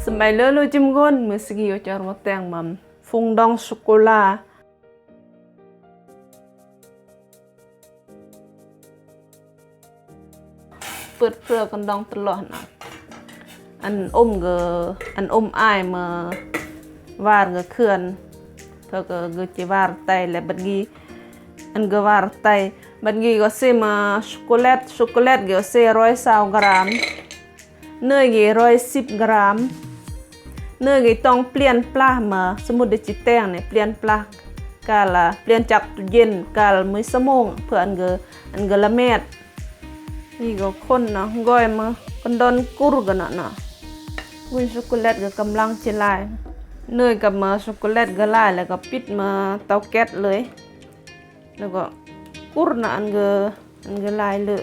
ສະບາຍດີເລີຍ ຈິມຄົນ ມື້ສະກີໂອຈາຣມາແຕ່ງມາ ຟອງດອງໂຊໂກລາ ເປີດເພື່ອກັນດອງຕະຫຼອດນະ ອັນອົມກໍ ອັນອົມອາຍມາວານກໍເຂື່ອນ ເພິ່ນກໍ ກໍຈະວານໄຕ ແລະບັດກີ ອັນກໍວານໄຕ ບັດກີກໍເຊມາ ໂຊໂກແລັດ ໂຊໂກແລັດກໍເຊຮ້ອຍຊາວກຣາມ ເນີຍກໍຮ້ອຍສິບກຣາມ ເນີຍກໍຕ້ອງປ່ຽນປາມາ ສົມມຸດໄດ້ຈິແຕ່ງນີ້ ປ່ຽນປາກາລະ ປ່ຽນຈາກຕູ້ເຢັນກາລະມື້ສະໂມງ ເພື່ອອັນກໍ ອັນກໍລະແມດ ນີ້ກໍຄົນນະ ກ້ອຍມາກັນດອນກຸຣກັນນະນະ ອຸ້ຍ ໂຊໂກແລັດກໍກຳລັງຈະລາຍ ເນີຍກັບມາ ໂຊໂກແລັດກໍລາຍ ແລ້ວກໍປິດມາເຕົາແກັສເລີຍ ແລ້ວກໍກຸຣນະ ອັນກໍ ອັນກໍລາຍເລີຍ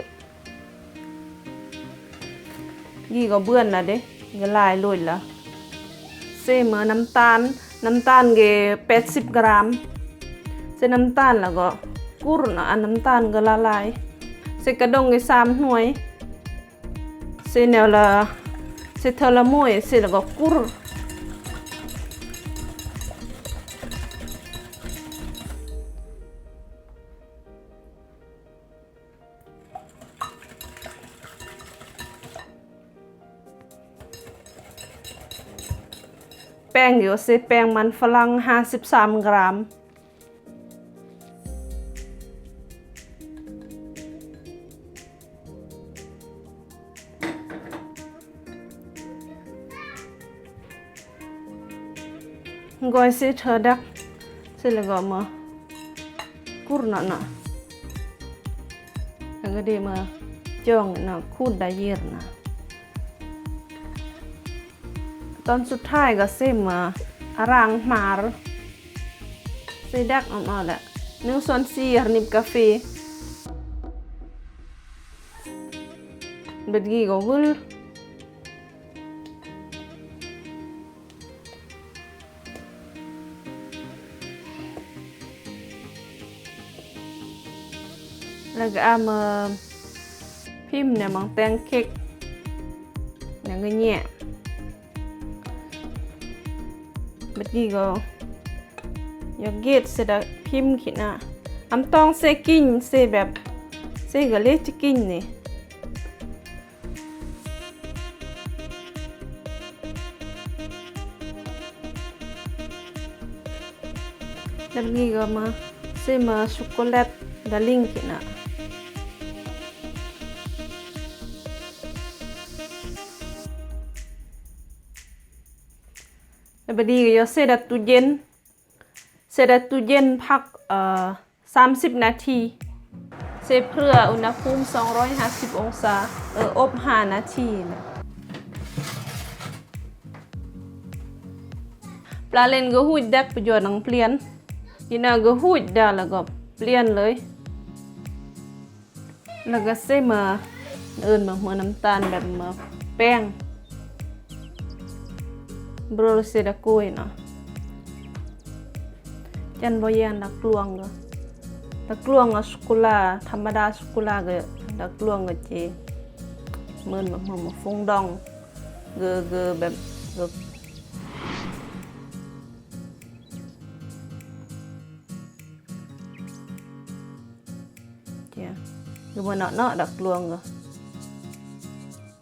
ນີ້ກໍເບື່ອນລະເດ້ ກໍລາຍໂລດລະ ເຊມານ້ຳຕານ ນ້ຳຕານກໍແປດສິບກຣາມ ເຊນ້ຳຕານແລ້ວກໍກຸຣນະ ອັນນ້ຳຕານກໍລະລາຍ ເຊກະດົງກໍສາມໜ່ວຍ ເຊແນວລະ ເຊເທື່ອລະໜ່ວຍ ເຊແລ້ວກໍກຸຣ ແປ້ງຢູ່ ເຊແປ້ງມັນຝຣັ່ງຫ້າສິບສາມກຣາມ ກ້ອຍເຊເທື່ອດັກ ເສດແລ້ວກໍມາກຸຣນະນະ ແລ້ວກໍເດມາຈ່ອງນະ ຄູດດາເຢັນນະ ຕອນສຸດທ້າຍກໍເຊມາອາຣາງມາຣ ເຊດັກອອກມາແຫຼະ ໜຶ່ງສ່ວນສີ່ໜິບກາເຟ ບັດກີກໍວຶລ ແລ້ວກໍເອົາມາພິມໃນໝ້ອງແຕ່ງເຄັກ ແລ້ວກໍແຫຍະ ບັດນີ້ກໍຢາກເກັດເສດແລ້ວພິມຂີ້ໜ້າ ອຳຕ້ອງເຊກິງ ເຊແບບ ເຊກະເລຈະກິງນີ້. ແລ້ວນີ້ກໍມາ ເຊມາຊັອກໂກແລັດດາລິງກິນນະ ແລ້ວບາດນີ້ກໍຢາກເຊດັດຕູ້ເຢັນ ເຊດັດຕູ້ເຢັນພັກ ເອີ ສາມສິບນາທີ ເຊເພື່ອອຸນຫະພູມສອງຮ້ອຍຫ້າສິບອົງສາ ເອີ ອົບຫ້ານາທີນະ. ປາເລັນກໍຫູດດັກປະໂຫຍດໜັງປ່ຽນ ກິນນະກໍຫູດດັກແລ້ວກໍປ່ຽນເລີຍ. ແລ້ວກໍເຊມາ ເອີ້ນມາຫົວນ້ຳຕານແບບມາແປ້ງ ໂບຣເຊດາໂກຍເນາະ ຈັນບໍ່ແຍງດັກລວງກໍ ດັກລວງກໍຊຸກໂກລາທຳມະດາ ຊຸກໂກລາກໍ ດັກລວງກໍເຈ ເອີ້ນມາຫົວມາຟອງດອງ ກໍ ກໍແບບ ກໍ ເຈົ້າ ຄືວ່າເນາະ ເນາະ ດັກລວງກໍ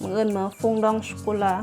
ມັນເອີ້ນມາຟອງດອງຊຸກໂກລາ